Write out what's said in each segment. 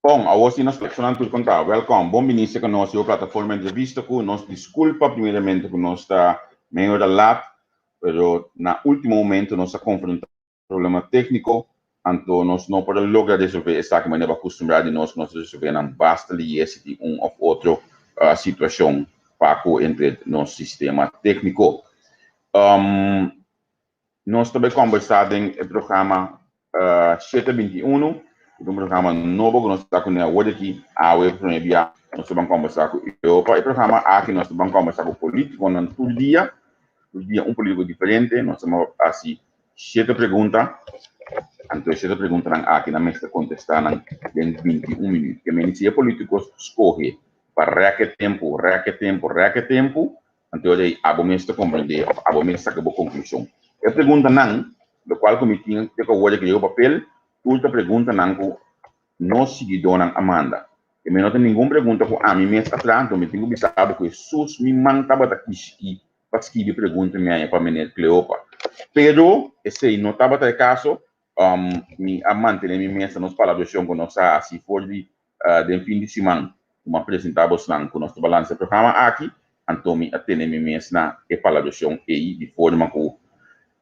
Bon, awor si nos personan tur konta. Welkom, bon bini serka nos riba plataforma Entrevista ku nos diskulpa primeramente ku nos ta medio ora lat, pero na ultimo momento nos a konfronta problema tékniko, anto nos no por a logra resolve esaki manera bo a kustumbrá di nos ku nos ta resolve nan basta liye si tin un òf otro situashon pa ku entre nos sistema tékniko. Nos ta bai kombersá den e programa 721, ku ta un programa nobo ku nos ta kuné awor aki. Awe promé bia nos ta ban kombersá ku Europa. E programa aki nos ta ban kombersá ku polítikonan tur dia, tur dia un polítiko diferente. Nos ta hasi shete pregunta, anto e shete preguntanan aki nan mester kontestá nan den 21 minüt. Ke meni si e polítiko skohe pa rèk e tempu, rèk e tempu, rèk e tempu, Anto ei abo mes ta komprendé òf abo mes saka bo konklushon. E preguntanan, lokual ku mi tin te ku awor e riba papel, tur ta preguntanan ku nos siguidónan a manda. E mi no ta ningun pregunta ku ami mes a traha, anto mi tin ku bisa abo ku Hesus mi man tabata kishki pa skibi pregunta mi haña pa Meneer Cleopa. Pero esei no tabata e kaso, mi a mantené mi mes na nos palabrashon ku nos a hasi for di Den fin di siman ku mi a presentá bosnan ku nos ta balansa e programa aki, anto mi a tene mi mes na e palabrashon ei di forma ku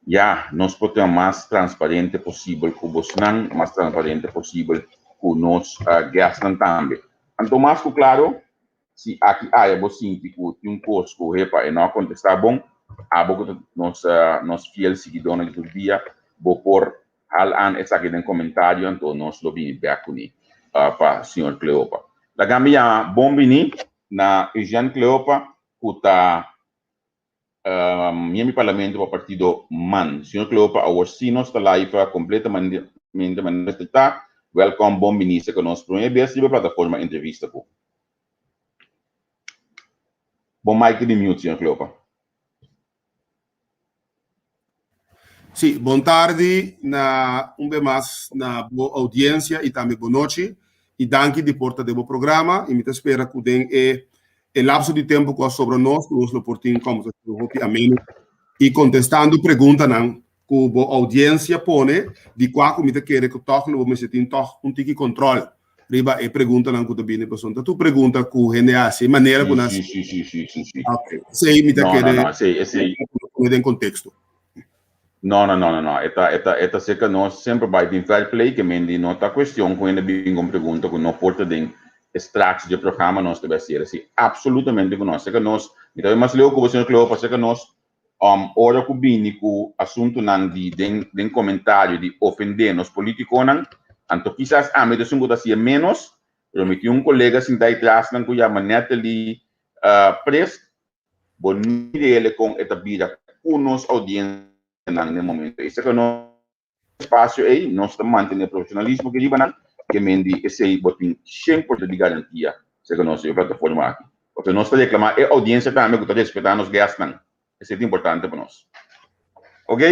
ya nos por ta mas transparente posibel ku bosnan, mas transparente posibel ku nos guestnan tambe. Anto mas ku klaro, si aki aya bo sinti ku tin un kos ku hepa e no a kontestá bon, abo ku ta nos nos fiel siguidónan di tur dia, bo por Hal an esaki den komentario anto nos lo bini bek kuné pa señor Cleopa. Laga mi yama bon bini na Eugène Cleopa ku ta miembro di parlamento pa partido man. Señor Cleopa awor si nos ta live kompletamente manera mester ta. Wèlkòm bon bini serka nos promé bes riba plataforma entrevista ku. Bo mic ta di mute señor Cleopa. Sí, bon tardi na un be mas na bo audiencia y tambe bo nochi y danki di por ta den bo programa y mi ta spera cu den e e lapso di tempo cu a sobra nos cu nos lo por tin conversacion hopi ameno y contestando preguntanan cu bo audiencia pone di cua cu mi ta kere cu tog lo bo mester tin tog un tiki control riba e preguntanan ku ta bini pasobra ta tur pregunta ku hende hasi e manera ku nan Sí, sí, sí, sí, sí, sí. Okay. Esei mi ta No, no, kere no, esei, esei. pone den konteksto. No, no, no, no, no. E ta, e ta, e ta serka nos semper bai tin fair play ke men di no ta kuestion ku hende bin kon pregunta ku no por ta den e straks dje programa nos ta bai hasier. Esei absolutamente ku no. Serka nos, mi ta bai mas leu ku bo señor Cleopas, serka nos Ora ku bini ku asuntunan di den den komentario di ofendé nos politikonan, anto kisas ami ta esun ku ta hasié ménos, pero mi tin un kolega sintá ei trasnan ku yama Natalie Prest, bo no mir'é kon e ta bira ku nos oudiensianan den momento ei. Esaki no. Espacio ei nos ta mantene profesionalismo ki riba nan, ke men di esei bo tin shen por ciento di garantia serka nos e plataforma aki. Pasobra nos ta reclama e audiencia tambe ku ta respeta nos guestnan. Esei ta importante pa nos. Ok?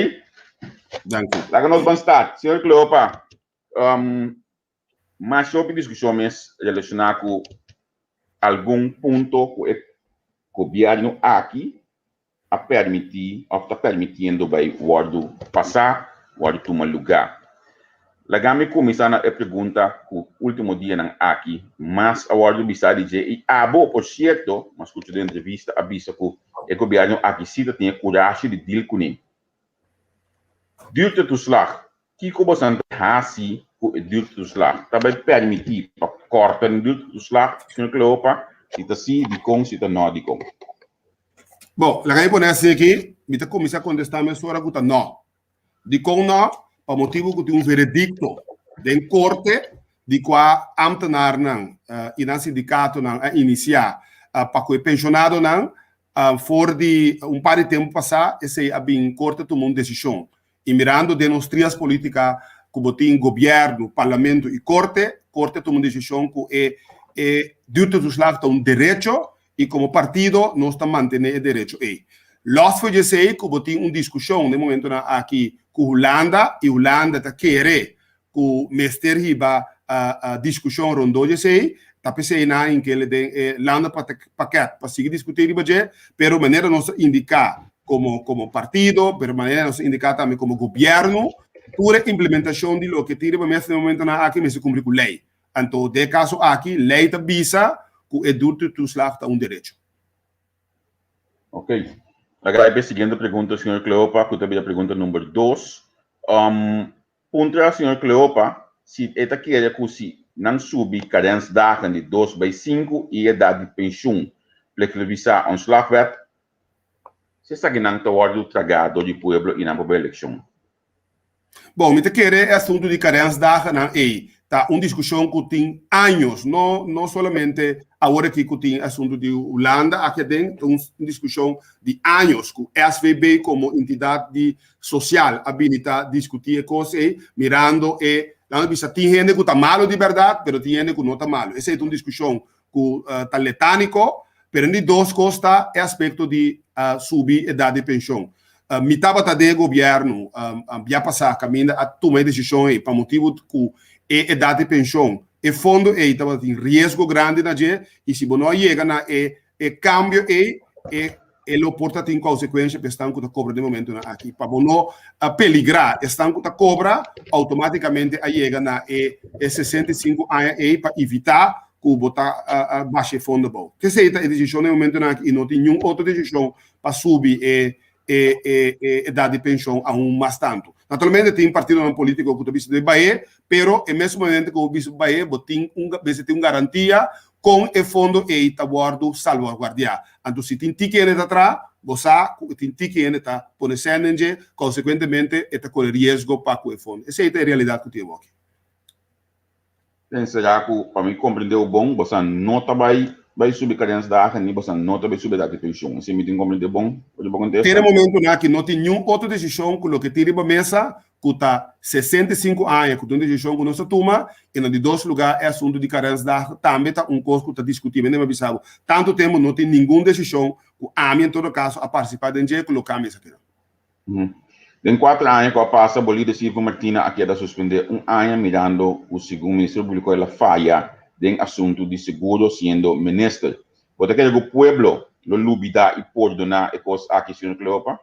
Danki. Laga nos ban start. Señor Cleopa, um, mas hopi discusion mes relaciona ku algun punto ku e gobierno aki a permití òf ta permitiendo bai wòrdu pasá, wòrdu tuma lugá? Laga mi kuminsá na e pregunta ku último dianan aki mas a wòrdu bisá di dje i abo, por sierto, mi a skucha den entrevista, a bisa ku e gobièrnu aki sí ta tin e kurashi di dil kuné. Duurtetoeslag, Kiko bosan ta hasi ku e duurtoeslag? Ta bai permití pa kòrta den duurtoeslag, señor Cleopa? Si ta sí, dikon? Si ta nò, dikon? Bon, laga mi pone así aki, mi ta kuminsá kontestá mesora ku ta nò. Dikon nò? Pa motibu ku tin un veredikto den korte di kua ámtenarnan i nan sindikatonan a inisiá pa ku e penshonadonan for di un par di tempu pasá, esei a bin korte tuma un desishon. I mirando den nos trias politica cu bo tin gobierno, parlamento y corte, corte a tuma un decision cu e e duurtoeslag ta un derecho y como partido nos ta mantene e derecho ey. Los for djesey cu bo tin un discusion den momentonan aki cu Hulanda y Hulanda ta kere ku mester hiba diskushon rondó di esei, ta p'esei nan a inkele den e landenpakket pa sigui diskutí riba dje, pero manera nos a indiká komo komo partido, pero manera nos a indiká tambe komo gobièrnu, tur e implementashon di loke tin riba mesa den e momentonan aki mester kumpli ku lei. Anto den e kaso aki lei ta bisa ku e duurtoeslag ta un derecho. Ok. Laga bai pa e siguiente pregunta, señor Cleopa, ku ta bira pregunta number dos. Puntra señor Cleopa si e ta kere ku si nan subi karensdagen di dos bai sinku i edat di penshun plichtelijk ontslagwet, si esakinan ta wòrdu tragá dor di pueblo i nan por bai elekshon. Bon, mi ta kere e asuntu di karensdagennan ei ta un diskushon ku tin años, no no solamente awor aki ku tin e asuntu di Hulanda aki aden, ta un diskushon di años ku SVB komo entidat di sosial a bini ta diskutí e kos ei, mirando e, laat mi bisa, tin hende ku ta malu di bèrdat, pero tin hende ku no ta malu. Esei ta un diskushon ku ta letániko, pero di dos kos ta e aspekto di subi edat di penshon. Mi tabata den e gobièrnu bia pasá kaminda a tuma e desishon ei pa motibu ku e edat di penshon, e fondo ei tabatin riesgo grandi na dje i si bo no a yega na e E kambio ei e e lo por ta tin konsekuensha pa esnan ku ta kobra den momentunan aki. Pa bo no peligrá esnan ku ta kobra, outomátikamente a yega na e e 65 aña ei pa evitá ku bo ta basha e fondo abou. Esei ta e desishon den momentunan aki i no tin niun otro desishon pa subi e e e e edat di penshon aun mas tantu. Naturalmente tin partidonan polítiko ku ta bisa di bah'é, pero e mesun momento ku bo bisa bah'é bo tin un mester tin un garantia kon e fondo ei ta wòrdu salvaguardiá. Anto si tin tiki hende ta traha, bo sa ku tin tiki hende ta pone sèn den dje, konsekuentemente e ta kore riesgo pa ku e fondo. Esei ta e realidat ku tin awoki. Pensa ku pa mi komprendé bo bon, boso no ta bai bai subi karensdagen ni boso no ta bai subi edat di penshon. Esei mi tin komprendé bon for di bo kontesta? Te na momentunan aki no tin niun otro desishon ku loke tin riba mesa ku ta 65 aña ku ta un desishon ku nos a tuma i na di dos lugá e asuntu di karensdag tambe ta un kos ku ta diskutí. Mi a bisa bo tantu tempu no tin ningun desishon ku ami en todo kaso a partisipá den dje ku lo kambia esakinan. Den kuater aña ku a pasa, bo lider Silvio Martina a keda suspendé un aña mirando ku segun Ministerio Públiko el a faya den asuntu di seguro siendo minister. Bo ta kere ku pueblo lo lubidá i pordoná e kos aki, señor Cleopa?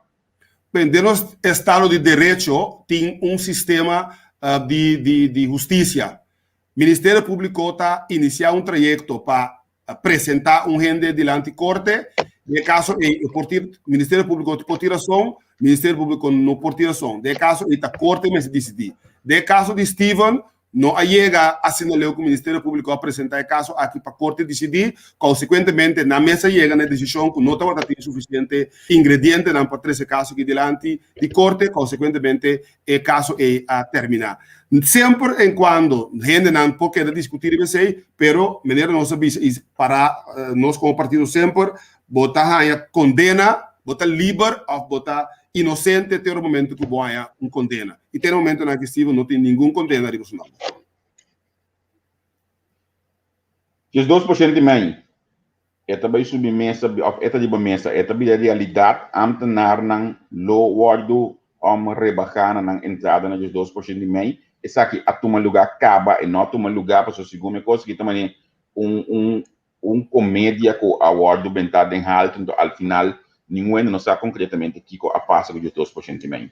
Ben, den nos estado di derecho tin un sistema di hustisia. Ministerio Públiko ta inisiá un trayekto pa presentá un hende dilanti korte, den e kaso ei e por tin, Ministerio Públiko por tin rason, Ministerio Públiko no por tin rason. Den e kaso ei ta korte mester disidí. Den e kaso di Steven, no a yega asina leu ku Ministerio Públiko a presentá e kaso aki pa korte disidí, konsekuentemente nan mes a yega na e desishon ku no tabata tin sufisiente ingredientenan pa trese e kaso aki dilanti di korte, konsekuentemente e kaso ei a terminá. Semper en kuando hendenan por keda diskutí riba esei, pero manera nos a bisa i pará nos komo partido semper, bo ta haña kondena, bo ta liber òf bo ta inosente te ora momento ku bo haña un kondena. I te e momentonan aki Steven no tin ningun kondena riba su nòmber. 12% i mei. E ta bai subi mesa of e ta riba mesa, e ta bira realidat, ambtenarnan lo wordu om rebaha na nan entrada na 12% di mei. Esaki a tuma luga kaba, e no a tuma luga pasobra segun mi kos aki ta mane un un un komedia ku a wordu benta den haltu, enton al final ningun hende no sa konkretamente kiko a pasa ku 12% di mei.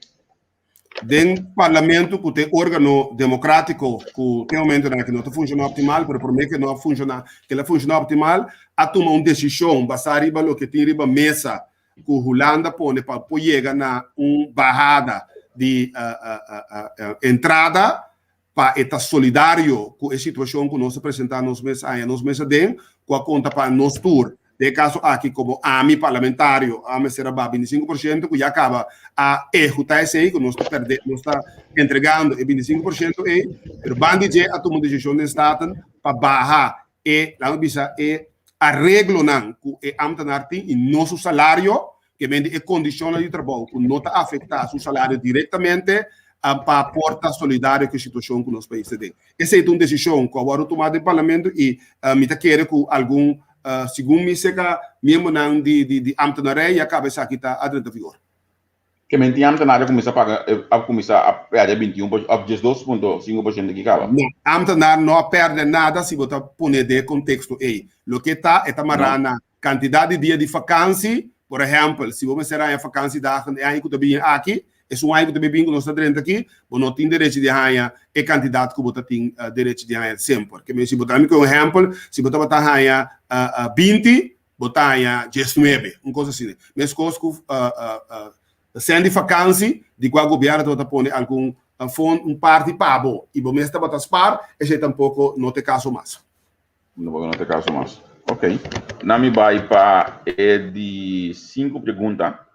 Den parlamento ku ta e organo demokratiko ku te momentonan aki no ta funshoná optimal, pero promé ke no a funshoná, ke el a funshoná optimal, a tuma un desishon basá riba loke tin riba mesa ku Hulanda pone pa por yega na un bahada di entrada pa e ta solidario ku e situashon ku nos a presentá nos mes aña nos mes aden, ku a konta pa nos tur. Den e kaso aki komo ami parlamentario a mester a baha 25% ku ya kaba a ehekutá esei ku nos ta pèrdè nos ta entregando e 25% ei, pero banda di dje a tuma un desishon den Staten pa baha e laga mi bisa e areglonan ku e ámtenar tin i no su salario, ke men di e kondishonnan di trabou ku no ta afektá su salario direktamente pa por ta solidario ku e situashon ku nos pais ta den. Esei ta un desishon ku a wòrdu tumá den parlamento i mi ta kere ku algun, segun mi seka miembronan di ámtenarij ya kaba esaki ta a drenta vigor. Ke men tin ámtenar a kuminsá paga, a kuminsá a pèrdè 21 por òf 12.5% ki kaba? No, ámtenar no a pèrdè nada si bo ta pone den e konteksto ei. Loke ta, e ta mará na Kantidat di dia di fakansi, por ehèmpel, si bo mester haña fakansidagen e aña ku ta bini aki, Esun aña ku ta bibin ku nos ta drenta aki, bo no tin derechi di haña e kantidat ku bo ta tin derechi di haña semper. Ke men si bo ta mi ku un ehèmpel, si bo tabata haña 20, bo ta haña 19, un kos asina. Meskos ku sèn di fakansi, di kua gobièrnu tabata pone algun fon un parti pa bo i bo mes tabata spar, esei tampoko no ta e kaso mas. No no ta e kaso mas. Ok. Na mi bai pa e di sinku pregunta.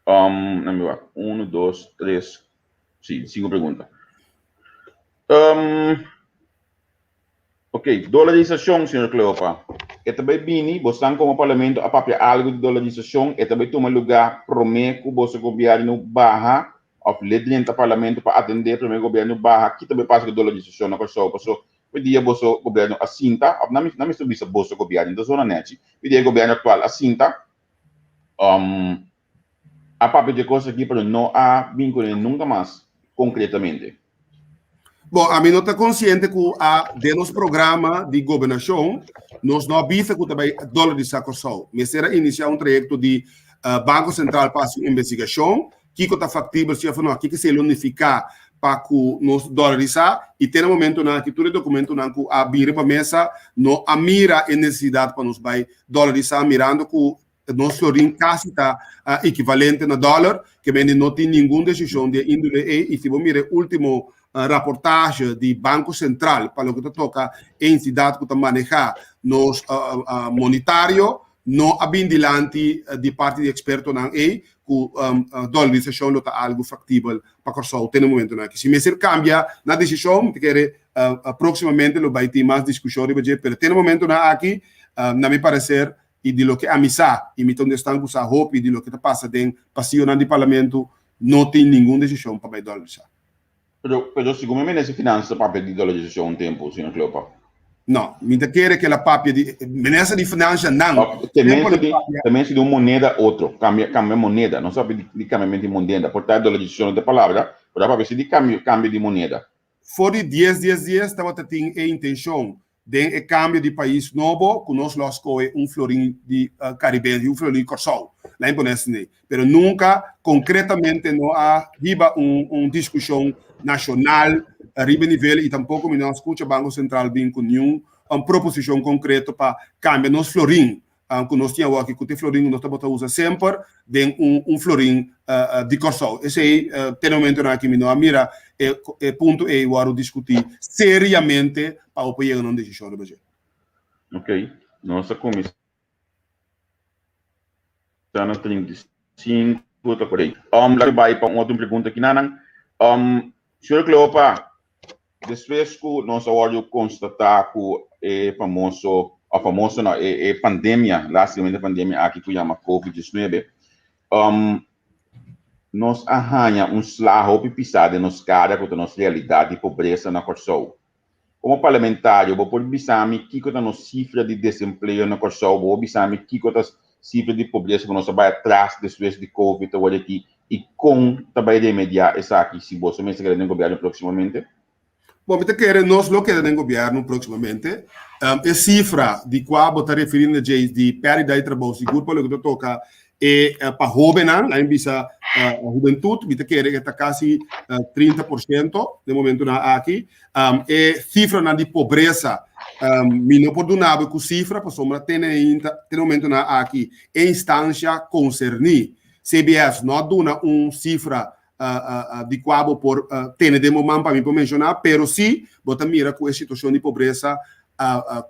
Um, na mi wak. Uno, dos, tres. Sí, sinku pregunta. Um, ok, dolarisashon, señor Cleopa. E ta bai bini, bosan komo parlamento a papia algu di dolarisashon, e ta bai tuma lugá promé ku boso gobièrnu baha òf le drenta parlamento pa atendé promé gobièrnu baha, ki ta bai pasa ku dolarisashon na Kòrsou? Paso hoy dia boso gobièrnu a sinta, òf na mi na mi bisa boso gobièrnu, ta zona nèchi, hoy dia e gobièrnu aktual a sinta, um, a papia dje kos aki pero no a bin kuné nunka mas konkretamente. Bon, ami no ta konsiente ku a den nos programa di gobernashon nos no a bisa ku ta bai dolarisá Kòrsou. Mester a inisiá un trayekto di Banko Sentral pa hasi un investigashon kiko ta faktibel si òf no, kiko esei lo nifiká pa ku nos dolarisá i te na momentonan aki tur e dokumentonan ku a bin riba mesa no a mira e nesesidat pa nos bai dolarisá mirando ku Nos florin kasi ta ekivalente na dòler, ke mende no tin ningun desishon di e índole ei i si bo mira e último raportahe di Banko Sentral pa loke ta toka e entidat ku ta manehá nos monetario no a bin dilanti di parti di ekspertonan ei ku dòlerisashon lo ta algu faktibel pa Kòrsou te na momentunan aki. Si mester kambia na desishon mi ta kere próksimamente lo bai tin mas diskushon riba dje pero te na momentunan aki na mi pareser i di loke ami sa, i mi ta un esnan ku sa hopi di loke ta pasa den pasionan di parlamento, no tin ningun desishon pa bai dòlarisá. Pero, pero segun mi minister di Finansa papia di dòlarisashon un tempu, señor Cleopa. No, mi ta kere ku el a papia di, minister di Finansha nan Of, tempu tenmense el a di, papia. tenmense di un moneda otro, kambia, kambia moneda, no sa papia di, di kambiamentu di moneda, por ta dòlarisashon no ta e palabra, pero a papia si di kambio, kambio di moneda. For di dies dies dies tabata tin e intenshon den e kambio di pais nobo ku nos lo a skohe un florin di Karibense, un florin di Kòrsou, la imponé esei. Pero nunka konkretamente no a hiba un diskushon nashonal riba e nivel i tampoko mi no a skucha Banko Sentral bin ku niun proposishon konkreto pa kambia nos florin ku nos tin awor aki ku ta e florin ku nos tabata usa semper den un florin di Kòrsou. Esei te na momentonan aki mi no a mira e punto ei wòrdu diskutí seriamente pa bo por yega na un desishon riba dje. Ok, nos a kuminsá na 35 ta por ei. Laga mi bai pa un otro pregunta kinanan. Señor Cleopa, Despues ku nos a wòrdu konstatá ku e famoso, òf famoso no, e e pandemia, lástimamente pandemia aki ku yama Covid 19, nos a haña un sla hopi pisá den nos kara ku ta nos realidat di pobresa na Kòrsou. Komo parlamentario bo por bisa mi kiko ta nos sifra di desempleo na Kòrsou? Bo por bisa mi kiko ta sifra di pobresa ku nos a bai atras despues di Covid awor aki i kon ta bai remediá esaki si boso mester keda den gobièrnu próksimamente? Bon, mi ta kere nos lo keda den gobièrnu próksimamente. E sifra di kua bo ta referí na dje di pèrdida di trabou sigur pa loke ta toka e pa hóbennan, laga mi bisa hubentut, mi ta kere e ta kasi 30% den momentunan aki. E sifranan di pobresa mi no por duna bo ku sifra pasobra te na te na momentunan aki e instansha konserní CBS no a duna un sifra di kua bo por tene den bo man pa mi por menshoná, pero sí bo ta mira ku e situashon di pobresa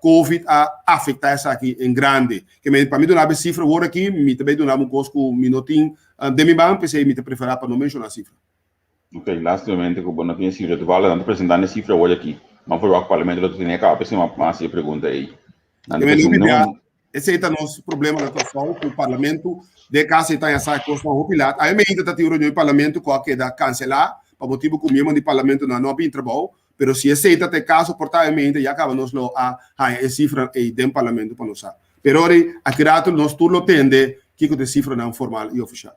Covid a afektá esaki en grande. Ke men pa mi duna bo e sifra awor aki mi ta bai duna bo un kos ku mi no tin den mi man, p'esei mi ta preferá pa no menshoná sifra. Ok, lastimamente ku bo no tin e sifra. Toevallig nan ta presentá e sifra awor aki. Nan verwacht parlamento lo ta tene kaba p'esei mi a hasi e pregunta ei. Nan ta presentá. Esei ta nos problema na Kòrsou ku parlamento den kas ei ta haña sa e kosnan hopi lat. Awe meinta ta tin un reunion di parlamento ku a keda kanselá pa motibu ku miembro di parlamentonan no a bin trabou. Pero si esei ta ta e kaso por ta awe meinta ya kaba nos lo a haña e sifranan ei den parlamento pa nos sa. Pero ora ei aki rato nos tur lo tende kiko ta e sifranan formal i ofishal.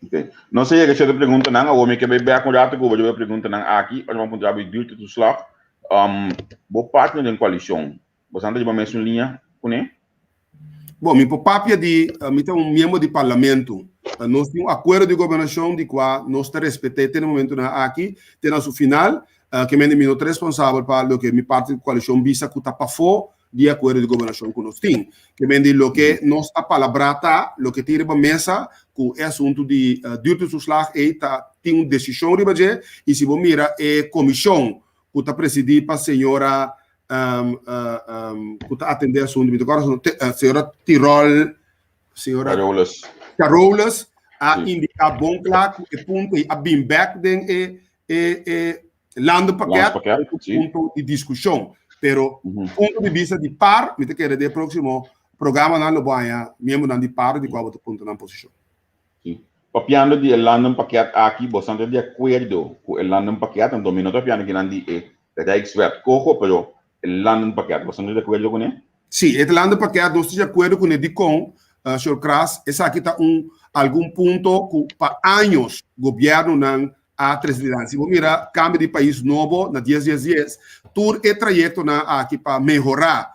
Ok. Nos a yega sierto preguntanan. Awor mi ke bai bek un rato ku bo riba e preguntanan aki. Ora mi a puntra bo e duurtetoeslag. Bo partner den koalishon, boso ta riba mesun liña kuné? Bon, mi por papia di, mi ta un miembro di parlamento. Nos tin un akuerdo di gobernashon di kua nos ta respet'é te na momentunan aki, te na su final. Ke mende mi no ta responsabel pa loke mi parti di koalishon bisa ku ta pafó di e akuerdo di gobernashon ku nos tin. Ke mende loke nos a palabrá ta loke tin riba mesa ku e asuntu di duurtoeslag ei ta tin un desishon riba dje i si bo mira e komishon ku ta presidí pa señora ku ta atendé asuntu mi ta kòrda su nomber señora Tirol señora Carolus. Carolus a indiká bon kla ku e punto ei a bin bèk den e e e landenpakket Landspakket, un sí. punto di diskushon. Pero punto di bista di par, mi ta kere den e próksimo programanan lo bo haña miembronan di par di kua bo ta puntra nan posishon. Sí. Papiando di e landenpakket aki, boso ta di akuerdo ku e landenpakket? Anto mi no ta papiando kinan di e Rijkswet Coho, pero e landenpakket, boso ta di akuerdo kuné? Sí, e landenpakket nos ta di akuerdo kuné. Dikon, señor Kras? Esaki ta un algun punto ku pa años gobièrnunan a trese dilanti. Si bo mira kambio di pais nobo na dies dies dies, tur e trayektonan aki pa mehorá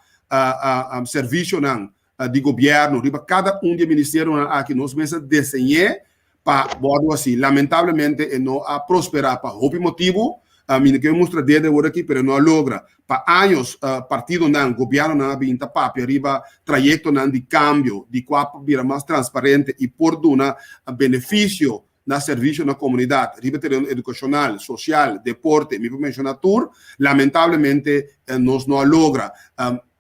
servisionan di gobièrnu riba kada un di e ministerionan aki nos mes a deseñ'é pa wòrdu hasi. Lamentablemente e no a prosperá pa hopi motibu. Mi no ke mustra dede awor aki, pero e no a logra. Pa años partidonan, gobièrnunan a bin ta papia riba trayektonan di kambio di kua pa bira mas transparente i por duna benefisio na servisio na komunidat riba tereno edukashonal, sosial, deporte, mi por menshoná tur. Lamentablemente nos no a logra.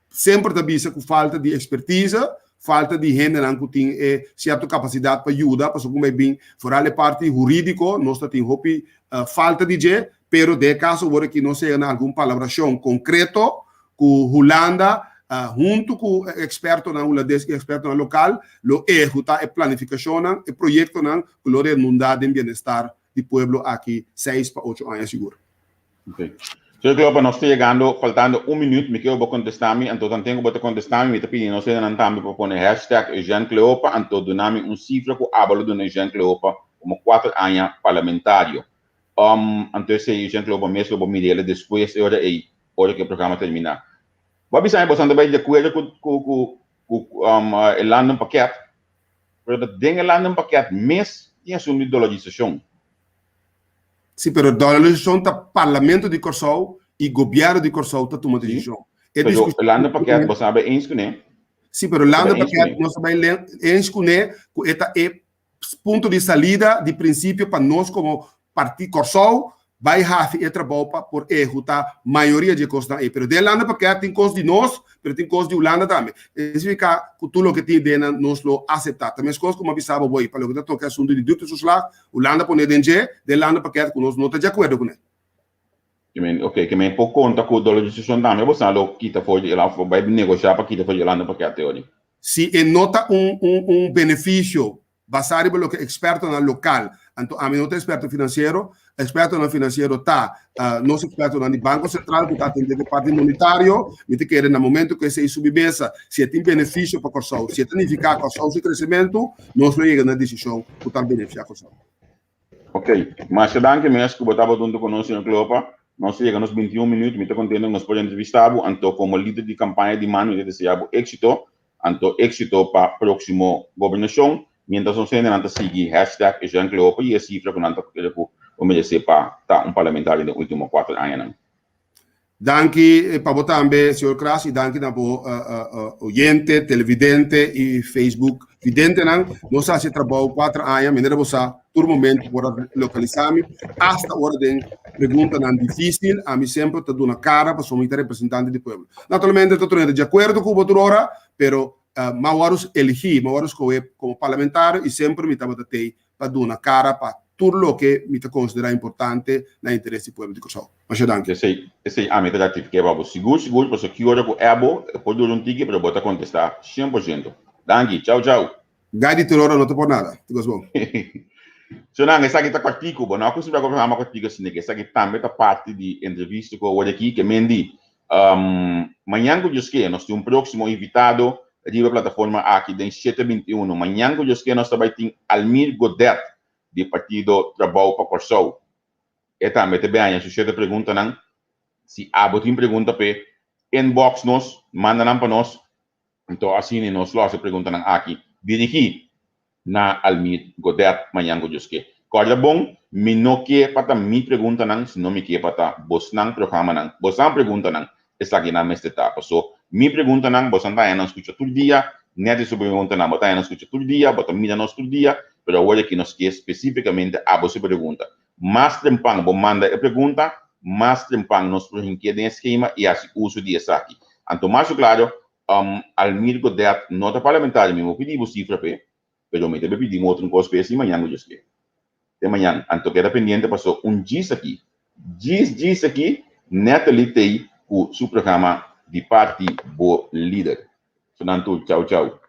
Semper ta bisa ku falta di ekspertise, falta di hendenan ku tin e sierto kapasidat pa yuda, pasobra ku bai bin foral e parti hurídiko nos ta tin hopi falta di dje, pero den e kaso awor aki nos a yega na algun palabrashon konkreto ku Hulanda huntu ku ekspertonan hulandes i ekspertonan lokal lo ehekutá e planifikashonnan, e proyektonan ku lo redundá den bienestar di pueblo aki seis pa ocho aña sigur. Ok. Señor Cleopa, nos ta yegando, faltando un minuut, mi kier bo contesta mi, anto tanten cu bo ta contesta mi, mi ta pidi nos hendenan tambe pa pone hashtag Eugène Cleopa, anto duna mi un cifra cu abo lo duna Eugène Cleopa como cuater aña parlamentario. Um, anto esey Eugène Cleopa mes lo bo mir'el despues e ora ey, ora cu e programa termina. Bo a bisa mi boso ta bay di acuerdo cu, cu, cu, cu um, e landenpakket, pero ta den e landenpakket mes tin asunto di dolarisacion. Sí, pero dolarisacion ta Parlamento di Kòrsou i Gobièrnu di Kòrsou ta tuma desishon. E pero e landenpakket boso a bay eens kuné? Sí, pero landenpakket nos a bay eens kuné ku e ta e punto di salida di prinsipio pa nos komo parti Kòrsou bai hasi e trabou pa por ehekutá mayoria di e kosnan ei. Pero den landenpakket tin kos di nos, pero tin kos di Hulanda tambe. E signifiká ku tur loke tin den nan nos lo aseptá. Ta meskos ku mi a bisa bo boy pa loke ta toka e asuntu di duurtoeslag, Hulanda pone den dje, den landenpakket ku nos no ta di akuerdo kuné. Ke men, oke, ke men por konta ku dolarisashon tambe bo sa lo kita for di e of bai negoshá pa kita for di e landenpakket te ori. Si e no ta un un un benefisio basá riba loke ekspertonan lokal, anto ami no ta eksperto finansiero, ekspertonan finansiero ta nos ekspertonan di Banko Sentral ku ta atendé ku parti monetario, mi ta kere na momento ku esei subi mesa, si e tin benefisio pa Kòrsou, si e ta nifiká Kòrsou su kresementu, nos lo yega na desishon ku ta benefisiá Kòrsou. Ok, masha danki mes ku bo tabata huntu ku nos, señor Cleopa. Nos a yega nos 21 minuut, mi ta kontento ku nos por entrevistá bo, anto komo lider di kampaña di man mi ta deseá bo éksito, anto éksito pa próksimo gobernashon, miéntras nos hendenan ta sigui hashtag Eugène Cleopa i e sifra ku nan ta kere ku bo meresé pa ta un parlamentario den último kuater añanan. Danki pa bo tambe, señor Kras, i danki na bo oyente, televidente i Facebook videntenan. Nos a hasi e trabou kuater aña, manera bo sa, tur momento por a lokalisá mi, asta ora den preguntanan difísil, ami semper ta duna kara pasobra mi ta representante di pueblo. Naturalmente ta tur hende di akuerdo ku bo tur ora, pero m'a wòrdu eligí, m'a wòrdu skohe komo parlamentario i semper mi tabata tei pa duna kara pa tur loke mi ta konsiderá importante na interes di pueblo di Kòrsou. Masha danki. Esei, esei ami ta ratifiké pa bo sigur sigur pasobra ki ora ku ebo e por dura un tiki pero bo ta kontestá 100%. Danki. Chau chau. Gai di tur ora no ta por nada. Te gos bon. Sonan, esaki ta kòrtiku. Bo no a kustumbrá ku programa kòrtiku asina ke esaki tambe ta parti di entrevista ku awor aki ke men di Mañan ku Dios ke nos tin un próksimo invitado riba e plataforma aki den shete 21. Mañan ku Dios ke nos ta bai tin Almir Godet di partido Trabou pa Kòrsou. E tambe ta bin haña su shete preguntanan. Si abo tin pregunta p'e, inbox nos, manda nan pa nos. Anto asina nos lo hasi e preguntanan aki dirigí. Na Almir Godet mañan ku Dios ke. Kòrda bon, mi no ke pa ta mi preguntanan, sino mi ke pa ta bosnan programanan, bosnan preguntanan. Esakinan mester ta. Paso mi preguntanan bosan ta haña nan skucha tur dia, nèt su preguntanan bo ta haña nan skucha tur dia, bo ta mira nos tur dia, pero awor aki nos ke spesífikamente abo su pregunta. Mas trempan bo manda e pregunta, mas trempan nos por hink'é den e skema i hasi uso di esaki. Anto mas su klaro, Almir Godet no ta parlamentario, mi no pidi bo sifra p'e, pero mi ta be pidi un otro kos p'e si mañan ku Dios ke. Te mañan, anto keda pendiente paso un djis aki, djis djis aki, Natalie t'ei ku su programa di parti bo lider. So nan tur, chau chau.